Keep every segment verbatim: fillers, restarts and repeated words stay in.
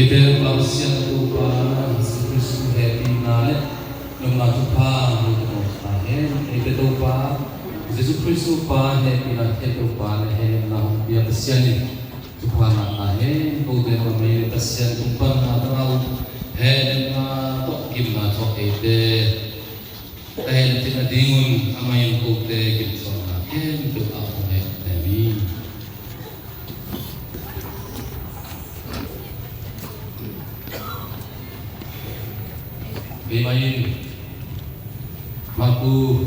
Eite Pa Pasian Topa Jesu Khrist hehpihna le nopna thupha hong tawh ta hen. Eite Topa Jesu Khrist Pa hehpihna he Topa le he nopna hong pia Pasian in thupha ngah ta hen. Kote mah mei le Pasian tung pan na tangau he nopna tawh gimna tawh eite a hen thei nadingun amah in kote gimthuakna khempeuh ah hong hehpih ta hen. Keimah in Maku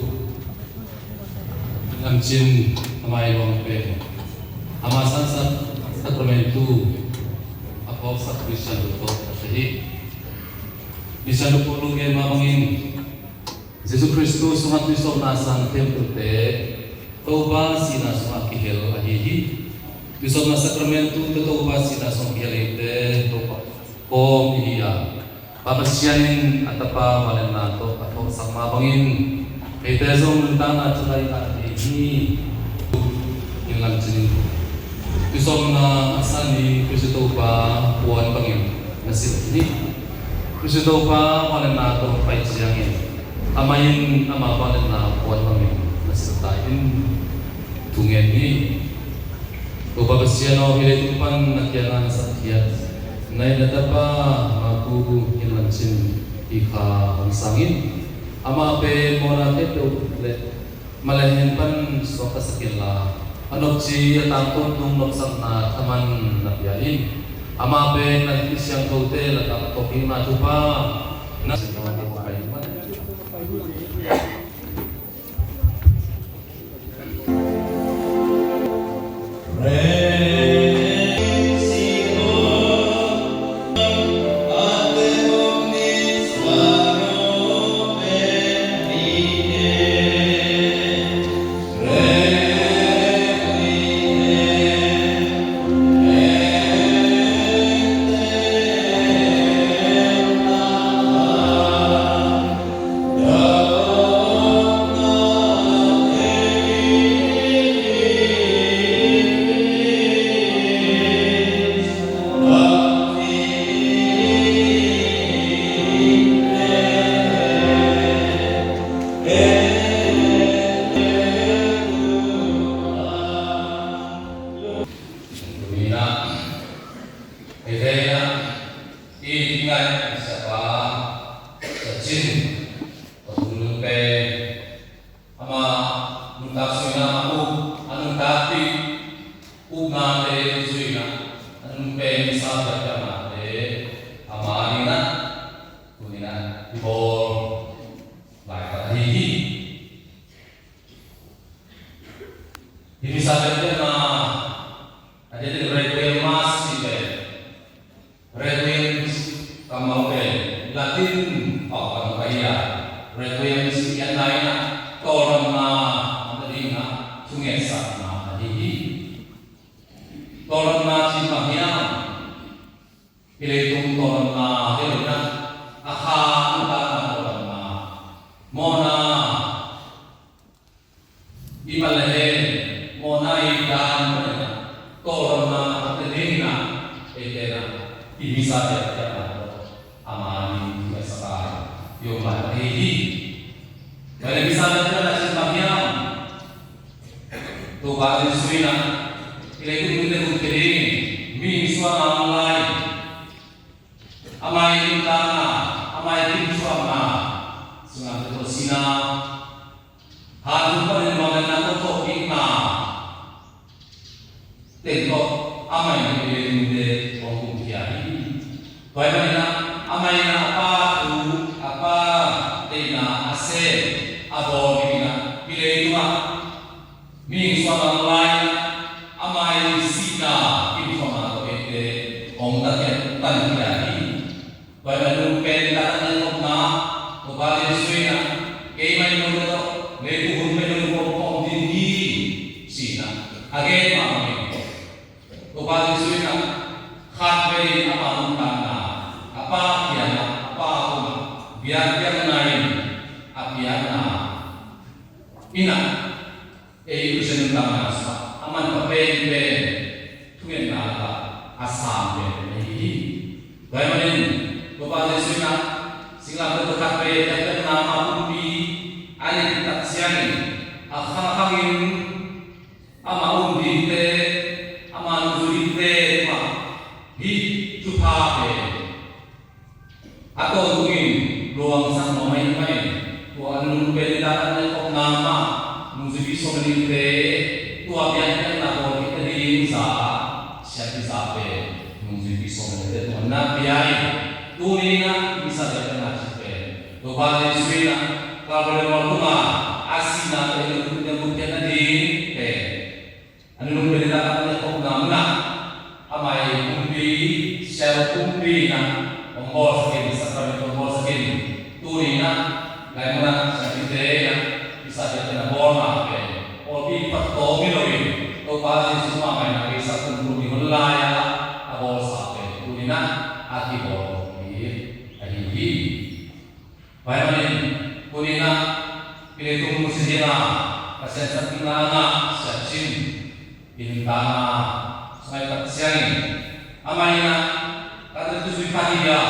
Lam Cin, ama i luang pen ama sansan Sacramento a phawksak Mission Report a si hi. Mission Report lunggen mah bangin Jesu Khrist sungah tuisawpna sang khempeuhte Topa sihna sungah kihel ahi hi. Tuisawpna Sacramento te Topa sihna sungah kihel eite Topa kawm ihi a, Pa Pasian in a Tapa vangliatna tawh a thawhsak mah bangin eite zong nuntakna thulai a nei hi. Inn Lam Cin in tuisawpna a san i Khrist Topa puan bangin na silh hi. Khrist Topa vangliatna tawh pai ciangin amah in ama vangliatna puan bangin na silh ta in. Thungen hi. Topa Pasian aw, hih leitung pan na kiangah na sakkhiat na it na Tapa Maku Inn Lam Cin i kha hong sang in, amah pen mawhna khempeuh le maleh hen pan suak ka sak inla, a nopci a tangtawn tung nopsakna thaman na pia in, amah pen na Khristian kote lakah kawkkhakna thupha na Hei, hei, na, i ngaih siapa Sia Cin, Pathum Lungpei, ama nuntak zuihna a up, a nuntakpih upnate zuihna, a nunpei misa biakpiaknate ama dingin ah tuni-in ah i bawl laitak ahi hi. Hih misa biakpiakna a diakin Requiem Mass cih pen, Requiem kammal pen Latin pau pan pai a, Requiem cih ciangin ah tawlrelna a dingin ah thungetsakna ahi hi. Tawlrelna cih bang hiam? Hih leitung tawlrelna hi lo in ah, a kha nuntakna tawlrelna, mawhna i man le hen, mawhna i dan pan in ah tawlrelna a tawlrelna eite in ah i misa biakpiakna tawh ama ding i a sak a i om lai ahi hi. Tua leh misa biakpiakna cih bang hiam? Topa Jesu in ah i leitung mite hun khia dingin mihing suahna a om lai, amah i nuntakna, amah i kimthuakna, sungah tawh sihna, hanthuk panin vangliatna tawh thawhkikna teng tawh amah in i leitungte hong kumkhia hi. Tua ahih manin ah amah in ah a Pa thu, a Pa deihna a sem, a bawl dingin ah hih leitungah mihing suahna lai-in ah amah i sihna kimthuakna tawh eite hong tankhia, tankhia hi. Tua ahih manin pen i taktak na i omna, Topa Jesu in ah keimah in note tawh leitung hun pen hong kawm khawm ding hi, ci-in ah a gen mah bangin Topa Jesu in ah khatvei ama nuntakna a Pa kiangah, a Pa a kumah biakpiakna in a piakna in ah ei Khristian nuntakna sungah a manpha penpen thungetna lakah a sang pen ahi hi. Tua ahih manin Topa Jesuh in ah singlamteh tawh khat vei biakpiakna ama pumpi a neih tak ciangin a khangkhangin ama um dingte, ama nungzui dingte tungah hih thupha pen a tawntungin luangsak nuam ahih manin tua a nunung pen in dak an nekhopna mah nungzuipi sawm le nihte tua biakpiakna bawl khit nading za siampi za pen nungzuipi sawm le nihte tungah na pia in tuni in ah misa biakpiakna cih pen Topa Jesuh in ah Kalvari mual tungah a sihna pen nungzuipi sawm le nihte a nunung pen in ah a nekhopna munah ama ii pumpi, sial pumpi in ah hong bawlsak in, sakrament hong bawlsak in. Tuni in ah lai munah siampite in ah misa biakpiakna bawlna pen pawlpi phat tawm hi loin Topa Jesuh mahmah in ah veisak kumkhua ding hun lai-ah a bawlsa pen tuni in ah a kibawl hi ahi hi. Tua ahih manin tuni in ah i leitung nusia dingin Pasian sakkhitna a ngah Sia Cin i nuntakna sungah i tak ciangin amah in ah ka tel tu zui kha hi a,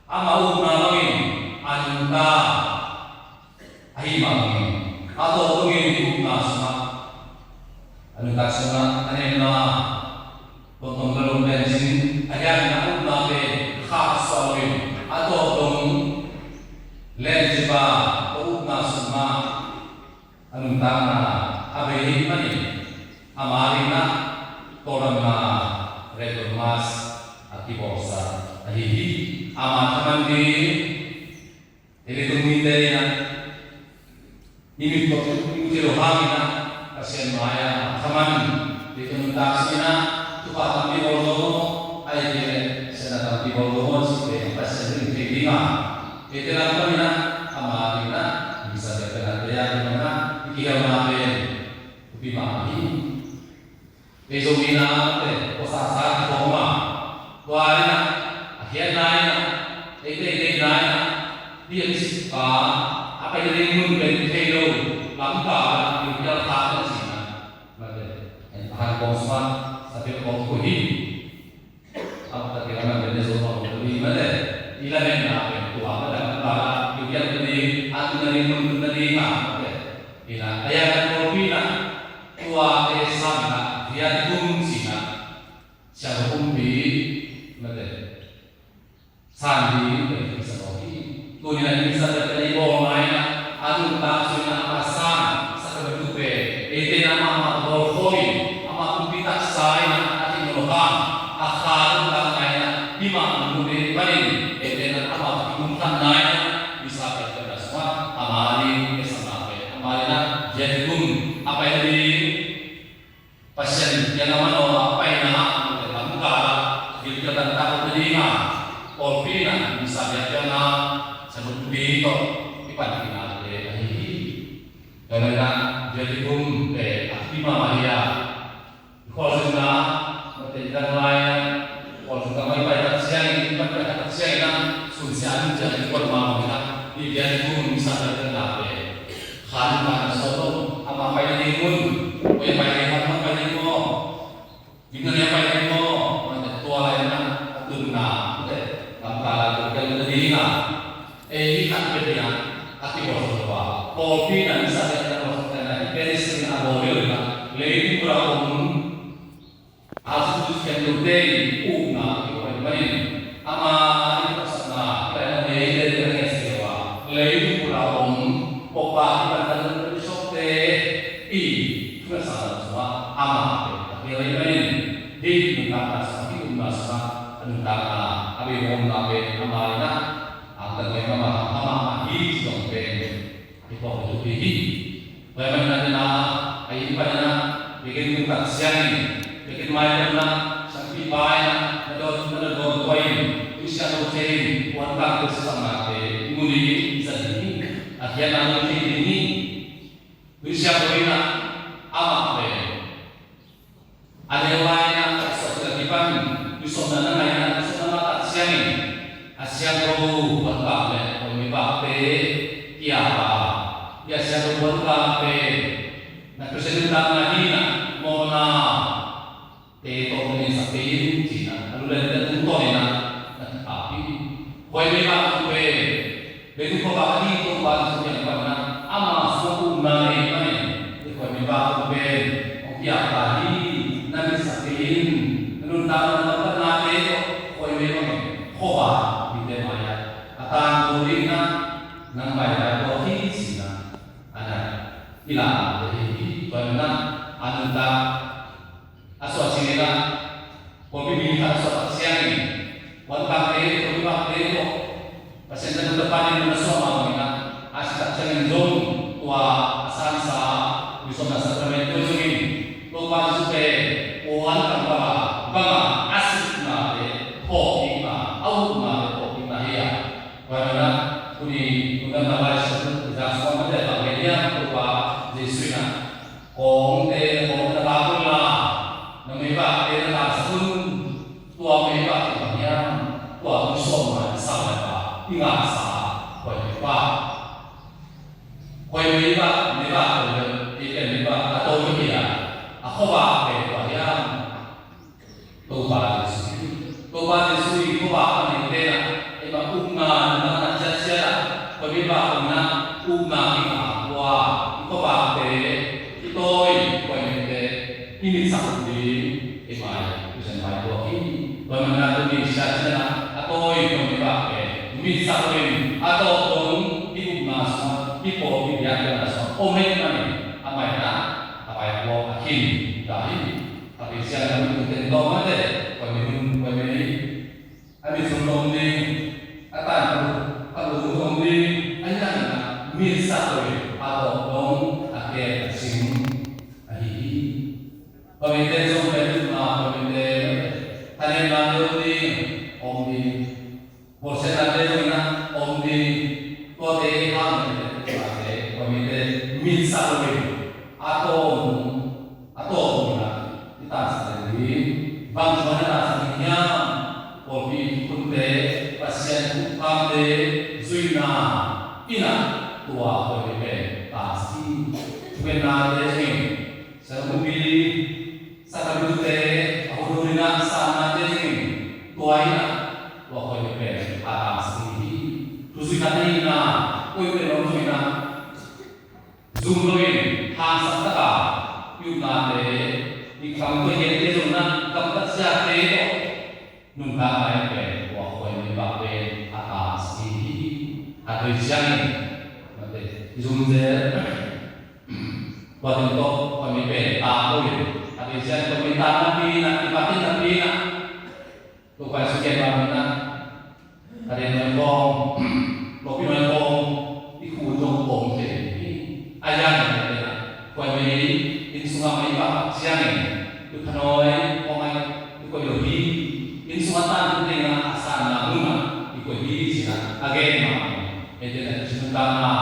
ama upna bangin a nuntak ahih bangin a tawntungin i upna sungah a nuntak sungah a nuntakna tuamtuam lalum lencin a hianna upna pen khahsuah loin a tawpdong lencin ba tua upna sungah a nuntakna a bei ahih manin ama adingin ah tawldamna Red Cross a kibawlsa ahi hi. Ama thaman ding Ei leitung mite in ah i mit tawh i ut hi lo hangin ah Pasian mai-ah a thaman leitung nuntak sungin ah thupha tampi bawl zo maw? Ahih kei leh siatna tampi bawl zo maw cihte Pasian in thei ding a, eite lam panin ah ama adingin ah misa biakpiaknate a dingin ah i kihelna pen thupi mahmah hi. Ei Zomi in ah te, khuasangsa kikhawm a, tua in ah a khiatna in ah, eite i deihna in ah, hih a kisik pa a pai ding mun pen thei lo, lamkal ah kiukial khak in a cihna, mate, a han kawng sungah sapiak kawng khuh hi. A taktak a man pen Zomi kawng khuh hi, mate, i lametna pen tua, mate, lamkal ah kiukial khuh ding, a tunna ding mun tunna ding a, mate, in ah a yangkan pawlpi in ah tuate sangin ah viaticum cihna, siangtho pumpi, mate, san ding pen kisa tawh hi. Tuni in ah i misa biakpiakna i bawlna in ah a nuntak sungin ah a san sakramentu pen eite in ah amah mah bawl khawm in amah pumpi taksa in ah a theih nawn lo hang a kha nuntakna in ah hih mah mun ding panin eite in ah amah mah kipumkhatna in ah misa biakpiakna sungah ama ading i sakna pen ama ading in ah viaticum a pai ding Pasian piakna manawh a paina ah lamkal ah gilkial dantak nading a pawlpi in ah misa biakpiakna sabup ding tawh i panpihna te ahi hi. Tua manin ah viaticum pen a thupi mahmah hi a, i khualzinna, mate, i dang lai ah khualzin gam ah i pai tak ciangin, i pan pai tak ciangin ah sunsia a nunsia i kuan mahmah hi a, i viaticum misa biakpiakna pen kha nuntakna sawt lo, amah pai nading mun, koi pai nading, amah pai nading maw, gimna nia pai nading maw, mate, tua lai in ah a tunna, mate, lamkal ah gilkial nading a, ei khat peuh in ah a kibawl zo lo a, pawlpi in ah misa biakpiakna bawl zo lo a, i pen i sin a bawl lo in ah leitung bulah om a suksuak khempeuhte i upna i bawl ahih manin ama i hopsakna i lainat nei te te a ngen si lo a, leitung bulah om pawlpi i pandan i sawkte i thungetsak sungah amah pen a kiang ahih manin hih nuntakna sungah, hih upna sungah a nuntakna a bei omna pen ama in ah angtan mai mahmah, amah mah hi ci zong pen i phawk i thupi hi. Tua ahih manin ah tena a inn panin ah biakinn tung tak ciangin biakinn mai panin ah siampipa in ah na dawn, na dawn tua in Khrih siangtho thei in puan kangte siasangnate i mu ding hi, i zat ding hi. A khiatna mu thei ding hi. Khrih siangtho in ah amah pen a neu lai-in ah a suakta kipan, i sawmna na ngai-in ah i sawmna mah tak ciangin a siangtho puankak le a om i pakte kiap a, i a siangtho puankak pen na Khristian nuntakna hi-in ah mawhna te tawh na ngensak kei in ci-in ah a lu le a tungtawn in ah Leitung khuavak a ding Topa Jesu kiang pan na, ama sung upna nei manin i khuami bak tung pen hong kiap ta hi. Na mitsak kei in, na nuntakna, na gamtatnate tawh khuami bangin khuavak mite mai-ah a tangko ding na, nang mai-ah tua hi ci na, a na i laknate hi hi. Tua na a nuntak a suah ciangin ah, pawlpi mi khat a suah tak ciangin, puantangte, pawlpi bakte tawh Pasian tanu tapa ding mun a suah mah bangin ah, a si tak ciangin zong tua a sansa, Misiawmna Sakrament tua zongin, Topa Jesu pen puantang banga, banga a suknate phawk ding na, a upnate phawk ding na hi a. Tua na, tuni, tuni na lai suk, i zak suk a mate bang hi a, Topa Jesu in ah, kawngte, kawngte na kap un la, na meibakte na tangsak un. Tua meibak in bang hiam, tua tung sawm ngai sa ngai pa i ngahsa khuai meibak. Khuai meibak, meibak khuai meibak, i pen meibak a tawi hi a, a khuavak pen tua hiam. Topa Jesu hi. Topa Jesu i khuavak a neite na, eima upna na na ciatciat a, khuami bak na upna kingah tua i khuavakte i tawi khuamite i mitsak uh ding eima i Pasian vai tua hi. Tua manin a tuni siacian a a tawi khuami bakte mitsak uh in a tawp dong i upna sungah i pawlpi biakpiakna sungah om hek manin a maina a vaipuak a khin ta hi. A Pasian a mi tungteng tawh mate, khuami hun, khuami a mi tungtawng ding, a tan a lu tungtawng ding, a hiang na mi sa khuami a tawh dong a kem a sing a hi hi. Khuamite zong pen tuna khuamite mate, thanemna deuh ding om ding. Bawlsiatnate zong in ah om ding, tuate hang mite, tuate, tua mite mitsak loin a tawm, a tawm in ah i tansak ding. Bang ci-in a tansak ding hiam? Pawlpi thukhunte, Pasian thukamte zuihna in ah tua tua mite tansak hi. Thukhenate zong in Sangkutmi, sangkutmite, a hun hun in ah sanna te zingin tua in ah tua khuai pen a tangsak hi. Thuzui khat in ah koi pen om zui in ah zum lo in hangsan taka i upnate, i khang tua hiante zong in ah gamtat siate tawh nuntakna in pen tua khuai mite bak pen a tangsak hi. A tui ciangin mate i zumzel tua teng tawh khuai mite pen tang lo in a tui ciangin khuai mite tang napi in ah i bak in napi in ah tua khuai sukian bak in ah a den noi khawng lopi noi khawng i khu zong pawng thei hi. A yang in ah khuai mite inn sungah mei bak ciangin i phanoi khawng ai i koih lo hi. Inn sungah tan ding a sanna mun ah i koih hi ci-in ah a gen mah. Eite na i nuntakna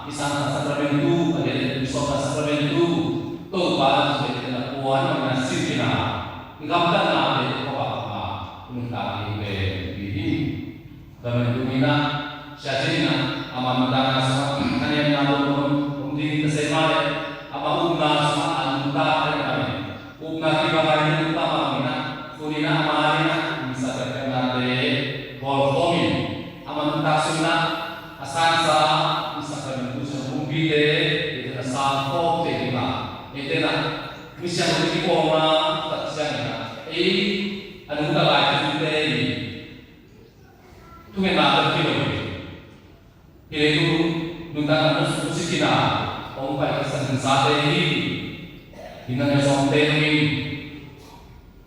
i sansa sakramentu a gen i sawmna sakramentu Topa Jesu eite na puan na sin in ah i gamtatnate i khuavak a nuntak i ve hi hi. Tua manin tuni in ah siacian in ah ama nuntakna sungah thanemna dong dong om ding ka sei mah leh ama upna sungah a nuntak a hi mah leh upna kibang a hi nuntak mah in ah tuni in ah ama in ah misa biakpiaknate bawl khawm in ama nuntak sung in ah a sansa misa biakpiaknate sung in ah pumpi te i tena sang khawm te in ah i tena misiang te kipawlna tak siang in ah ei a nuntak lai te in thungetna bek hi lo hi. Hih leitung nuntakna nusia khin a hong pai kisa ding sate hi. Hih na neu sawmte dongin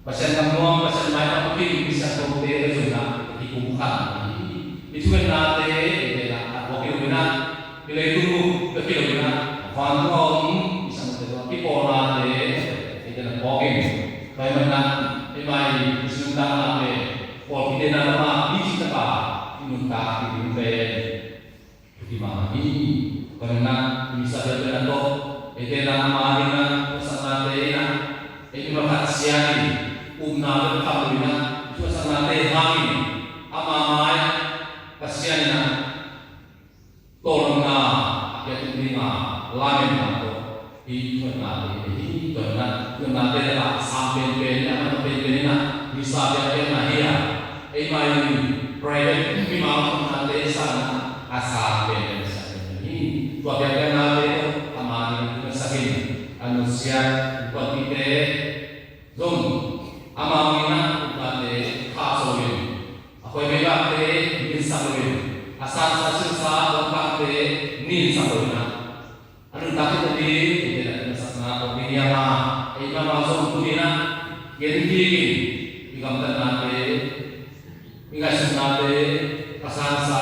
Pasian kam nuam, Pasian mai kam khin, Pasian tawmte le zonna hi kum khan hi. Hih thungetnate eite na a tuak hi lo hi na. Hih leitung bek hi lo hi na. Vantung a om Pasian te tawh kipawlnate eite na tuak hi. Tua ahih manin ei mai Pasian nuntakna pen pawlpite na lamah i cih taka i nuntak i ding pen thupi mahmah hi. Tua ahih manin i misa biakpiakna tawh eite na ama ding na thuaksaknate in ah ei mimal khat sia in upna bek tham lo in ah i thuaksaknate hangin ama mai Pasian in ah tawlnga a piak ding a lamenna tawh i thuakna te hi. Tua ahih manin thuaknate lakah a sang penpen in ah a manpha penpen in ah misa biakpiakna hi a, ei mai private mimal thuaknate sang in ah a sang pen pen a siam pen hi. Tua biakpiaknate tawh ama in a tun a sak in a nusia innkuanpihte zong amau in a upnate khahsuah lo in, a khuaimei bakte ninsak lo in, a sansa silsa puankhakte ninsak lo in a, a nuntak khit nading eite na tun a sakna tawh ding hiam a, ei mahmah zong tuni in a gen kik in, i gamtatnate, i ngaihsutnate, a sansa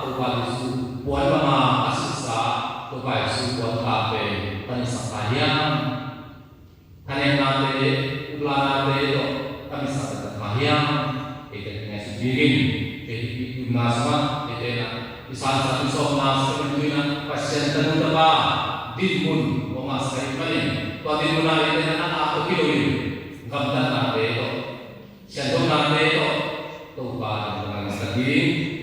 Topa Jesu puan banga a silsa Topa Jesu puankhak pen paninsak ta hiam? Thanemnate, uplanate tawh tamisak taktak mah hiam? Eite ngaihsut dingin, eite i upna sungah eite na i sansa i sawmna sakramentu in a Pasian tanu tapa dinmun hong ngahsak ahih manin, tua dinmun ah eite na a lak tawh hi loin, gamtatnate tawh, siangthote tawh Topa in a langsak ding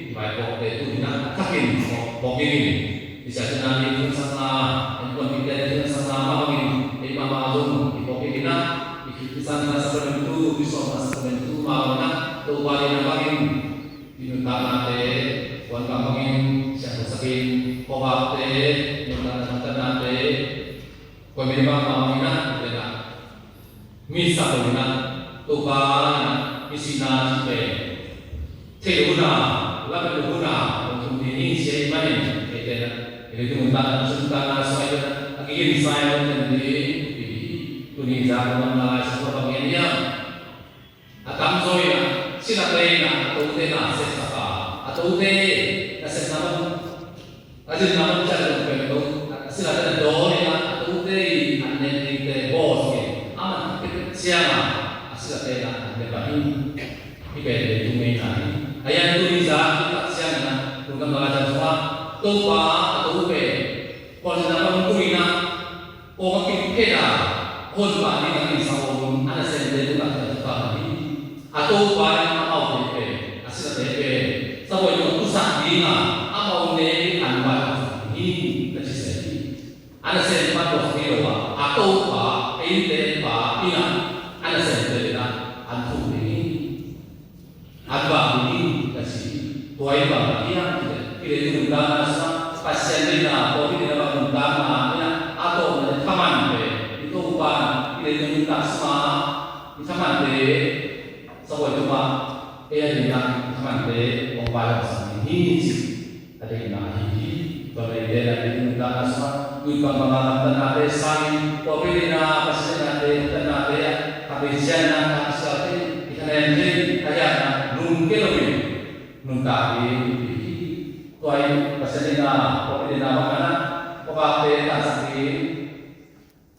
i vaipuakte tu in a thakin phawk dingin, i siahtuna i tun a sakna, innkuanpihte i tun a sakna mah bangin ei mahmah zong i phawk dingin a, i khit i sansa sakramentu, i sawmna sakramentu mah bangin a, Topa in a bangin i nuntaknate puankhak bangin siangthosak in, khuavakte, nuntakna, nuntaknate, khuaimei bang mah bangin a, eite na misak lo in a, Topa in a, i sihna cih pen thei lo hun a, lamet lo hun a hong tung ding hi ci ahih manin, eite na i leitung nuntakna, i nuntakna sungah eite na a kiginsa i lo ten ding thupi hi. Tuni zan Lungdamna Lai Siangtho ah bang gen hiam? A tamzaw in a silate in a, a tote na sepsak a, a tote na sepna bang, a zinna bang ciat zong pen to, a silate na dawn in a, a tote i an nek dingte bawlsak in, a man thak pek ciang a, a silate na an ne pan hi. Hih pen leitung ngeina hi. A hian tuni zan i tak ciangin a, Lungdamna Lai Siangtho sungah Topa a to pen khualzinna bang tung in a, kawng a kim phet a, honpa ding a kinsa om a nasemte tungah kiang thupha hi. A topa in amaute pen, a silate pen sabuai tungah pusak ding a, amau nek ding an vai hong sak hi, na ci se hi. A nasem pan puak hi lo a, a topa, a innte pa in a, a nasemte in a an thuk ding hi. An vak ding hi, ka ci hi. Tua in bang a hiam cih leh, hih leitung nuntakna sungah Pasian deihna, pawlpi deihna bang nuntakna in a, a tawpna le thaman pen, i Topa in hih leitung nuntak sungah i thamante, sabuai tungah ei a dingin a i thamante hong vai hong sak ding hi, cih a deihna ahi hi. Tua leh eite na i nuntakna sungah, ui kam banga gamtatnate sangin, pawlpi deihna, Pasian deihnate, gamtatnate ah, a bei ciangin a, a sial thei, i thanem thei, a hiatna lungke loin nuntak ding thupi hi. Tua in Pasian deihna, pawlpi deihna bangin a, khuavakte tansak ding,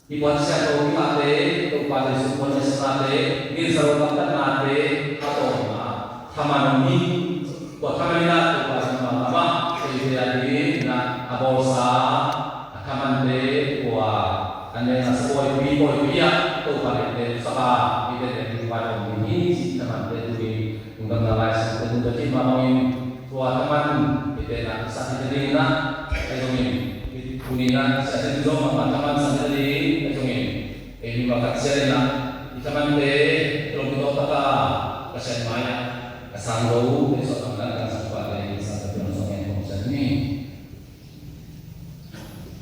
i puan siangtho i mahte, Topa Jesu puan i a saknate, nilsa lo gamtatnate a tawpna thaman om hi. Tua thaman in a Topa Jesu mahmah eite a dingin a bawlsa a thamante, tua a nekna sa pawipi pawipi ah Topa eite sak a, eite a ding vai om ding hi, cih thamante tu in Lungdamna Lai Siangtho tungah thei mah bangin, tua thaman eite na sak hi ta ding in a, ahi zongin, tuni in a, sia ding zong mahmah thaman sak hi ta ding, ahi zongin, ei mi mah khat sia in a, i thamante, kilawm i tawh tak a, Pasian mai ah a sang lo, ei sawt